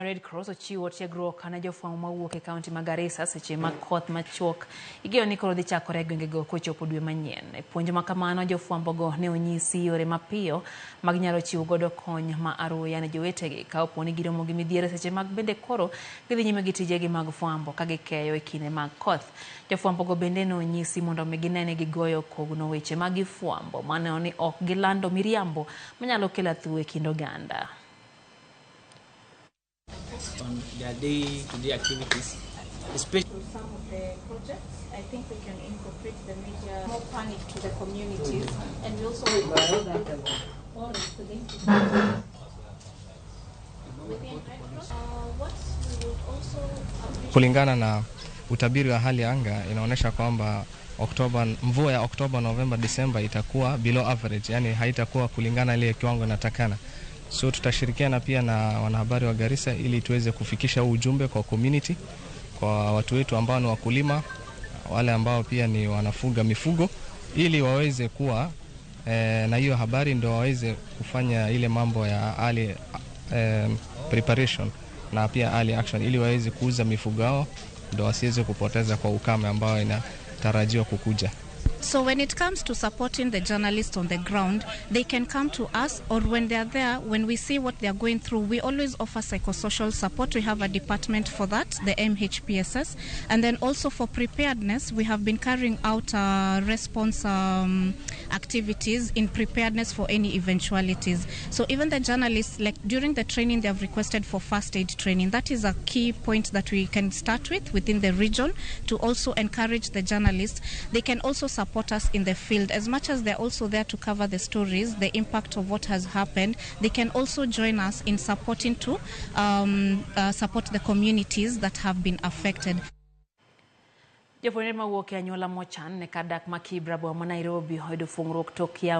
Red Cross ochiwo tiegruok ne jofwambo mawuok e kaunti ma Garissa seche ma koth machuok igeno ni koro dhi chakore e gwengego kochopo dwe manyien. E puonj ma kamano jofwambogo ne onyisi yore mapiyo mag nyalo chiwo godo kony ma aruya ne jowetegi ka opo ni giromo gi midhiero seche mag bende koro gidhi nyime gi tijegi mag fwambo ka gikeyo e kinde mag koth. Jofwambogo bende ne onyisi mondo mi gine ni gigoyo kogno weche ma gifwambo maneno ni ok gilando miriambo manyalo kelo athuo e kind oganda. On their day-to-day activities, especially Some of the projects. I think we can incorporate the media more panic to the communities, and we also or within Red Cross. What we would also appreciate Kulingana na utabiri wa hali ya anga inaonyesha kwamba Oktoba, mvua ya Oktoba, Novemba, Disemba itakuwa below average, yani haitakuwa kulingana ile kiwango inatakana. So tutashirikiana pia na wanahabari wa Garissa ili tuweze kufikisha huu ujumbe kwa community, kwa watu wetu ambao ni wakulima, wale ambao pia ni wanafuga mifugo, ili waweze kuwa na hiyo habari ndio waweze kufanya ile mambo ya early preparation na pia early action, ili waweze kuuza mifugo yao ndio wasiweze kupoteza kwa ukame ambao inatarajiwa kukuja. So when it comes to supporting the journalists on the ground, they can come to us, or when they are there, when we see what they are going through, we always offer psychosocial support. We have a department for that, the MHPSS. And then also for preparedness, we have been carrying out response activities in preparedness for any eventualities. So even the journalists, like during the training, they have requested for first aid training. That is a key point that we can start with within the region to also encourage the journalists. They can also support us in the field. As much as they're also there to cover the stories, the impact of what has happened, they can also join us in supporting to support the communities that have been affected. Jopuonjre mawuok e anyuola mochan ne kar dak ma Kibra boma ma Nairobi oyudo fuong'ruok tok yawo